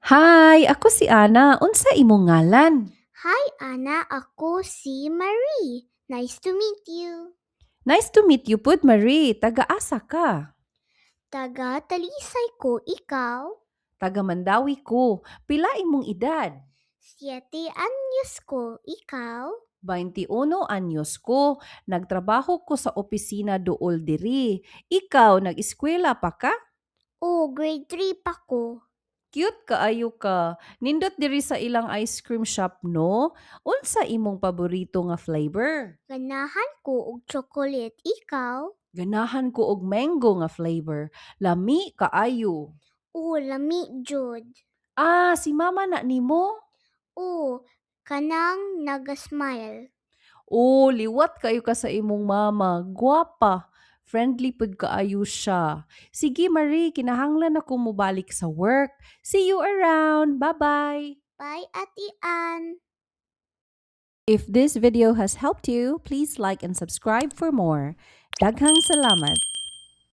Hi, ako si Ana. Unsa imong ngalan? Hi, Ana, ako si Marie. Nice to meet you. Nice to meet you pud, Marie. Taga-asa ka? Taga Talisay ko, ikaw? Taga Mandaue ko. Pila imong edad? 7 anyos ko, ikaw? 21 anyos ko. Nagtrabaho ko sa opisina duol diri. Ikaw, nag-eskwela pa ka? Oh, grade 3 pa ko. Cute kaayo ka. Nindot diri sa ilang ice cream shop, no? Unsa imong paborito nga flavor? Ganahan ko og chocolate, ikaw? Ganahan ko og mango nga flavor. Lami kaayo. Oh, lami jud. Ah, si mama na nimo? Oh, kanang naga-smile. Oh, liwat kaayo ka sa imong mama. Gwapa. Friendly pud kaayo siya. Sige, Marie, kinahanglan ako mobalik sa work. See you around. Bye-bye. Bye, Ate Ann. If this video has helped you, please like and subscribe for more. Daghang salamat.